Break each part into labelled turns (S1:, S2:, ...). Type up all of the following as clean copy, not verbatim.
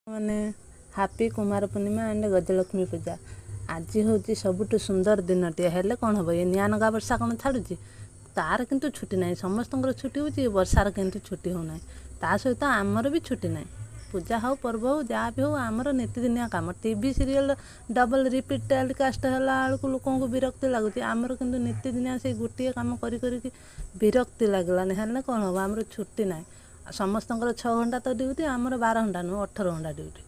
S1: ମାନେ happy Kumar Purnima and Gajalakshmi Puja. ଆଜି ହେଉଛି ସବୁଠୁ ସୁନ୍ଦର ଦିନଟିଏ। ହେଲେ କ'ଣ ହେବ, ଏ ନିଆଁ ନଗା ବର୍ଷା କ'ଣ ଛାଡ଼ୁଛି? ତାର କିନ୍ତୁ ଛୁଟି ନାହିଁ। ସମସ୍ତଙ୍କର ଛୁଟି ହେଉଛି, ଏ ବର୍ଷାର କିନ୍ତୁ ଛୁଟି ହେଉନାହିଁ। ତା ସହିତ ଆମର ବି ଛୁଟି ନାହିଁ। ପୂଜା ହେଉ, ପର୍ବ ହେଉ, ଯାହା ବି ହେଉ, ଆମର ନିତିଦିନିଆ କାମ। TV serial double repeat telecast ହେଲା ବେଳକୁ ଲୋକଙ୍କୁ ବିରକ୍ତି ଲାଗୁଛି। ଆମର କିନ୍ତୁ ନିତିଦିନିଆ ସେଇ ଗୋଟିଏ କାମ କରି କରିକି ବିରକ୍ତି ଲାଗିଲାନି। ହେଲେ କ'ଣ ହେବ, ଆମର ଛୁଟି ନାହିଁ। ସମସ୍ତଙ୍କର 6 ଘଣ୍ଟା ତ ଡ୍ୟୁଟି, ଆମର 12 ଘଣ୍ଟା ନୁହଁ, 18 ଘଣ୍ଟା ଡ୍ୟୁଟି।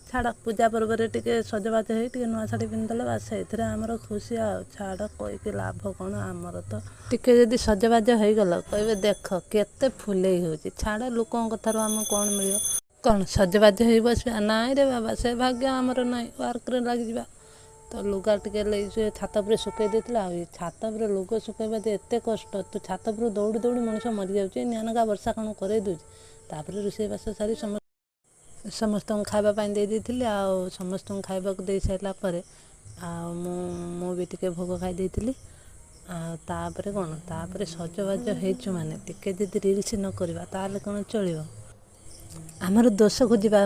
S1: ଛାଡ଼, ପୂଜା ପର୍ବରେ ଟିକେ ସଜବାଜ ହେଇ ଟିକେ ନୂଆ ଶାଢ଼ୀ ପିନ୍ଧିଦେଲେ ବାସ୍, ସେଇଥିରେ ଆମର ଖୁସି। ଆଉ ଛାଡ଼, କହିକି ଲାଭ କ'ଣ? ଆମର ତ ଟିକେ ଯଦି ସଜବାଜ ହେଇଗଲ, କହିବେ ଦେଖ କେତେ ଫୁଲେଇ ହେଉଛି। ଛାଡ଼, ଲୋକଙ୍କ କଥାରୁ ଆମକୁ କ'ଣ ମିଳିବ? କ'ଣ ସଜବାଜ ହେଇ ବସିବା? ନାଇଁ ରେ ବାବା, ସେ ଭାଗ୍ୟ ଆମର ନାହିଁ। ୱାର୍କରେ ଲାଗିଯିବା। ତ ଲୁଗା ଟିକେ ସେ ଛାତ ଉପରେ ଶୁଖେଇ ଦେଇଥିଲା। ଆଉ ଏ ଛାତ ଉପରେ ଲୁଗା ଶୁଖେଇବା ଯେ ଏତେ କଷ୍ଟ, ତୁ ଛାତ ଉପରୁ ଦୌଡ଼ି ଦୌଡ଼ି ମଣିଷ ମରିଯାଉଛି। ନିଆଁ ବର୍ଷା କ'ଣ କରେଇ ଦେଉଛି? ତାପରେ ରୋଷେଇବାସ ସାରି ସମସ୍ତଙ୍କୁ ଖାଇବା ପାଇଁ ଦେଇ ଦେଇଥିଲି। ଆଉ ସମସ୍ତଙ୍କୁ ଖାଇବାକୁ ଦେଇ ସାରିଲା ପରେ ଆଉ ମୁଁ ବି ଟିକେ ଭୋଗ ଖାଇ ଦେଇଥିଲି। ଆଉ ତାପରେ କ'ଣ, ତାପରେ ସଜବାଜ ହେଇଛୁ ମାନେ ଟିକେ ଯଦି ରିଲ୍ସ ନ କରିବା ତାହେଲେ କ'ଣ ଚଳିବ? ଆମର ଦୋଷ ଖୋଜିବା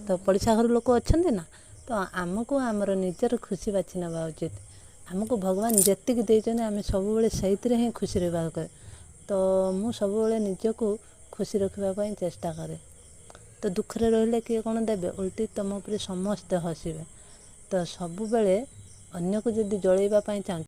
S1: ତ ପଡ଼ିଶା ଘର ଲୋକ ଅଛନ୍ତି ନା। ତ ଆମକୁ ଆମର ନିଜର ଖୁସି ବାଛି ନେବା ଉଚିତ। ଆମକୁ ଭଗବାନ ଯେତିକି ଦେଇଛନ୍ତି, ଆମେ ସବୁବେଳେ ସେଇଥିରେ ହିଁ ଖୁସି ରହିବା ଦରକାର। ତ ମୁଁ ସବୁବେଳେ ନିଜକୁ ଖୁସି ରଖିବା ପାଇଁ ଚେଷ୍ଟା କରେ। ତ ଦୁଃଖରେ ରହିଲେ କିଏ କ'ଣ ଦେବେ? ଓଲଟି ତୁମ ଉପରେ ସମସ୍ତେ ହସିବେ। ତ ସବୁବେଳେ ଅନ୍ୟକୁ ଯଦି ଜଳେଇବା ପାଇଁ ଚାହୁଁଛ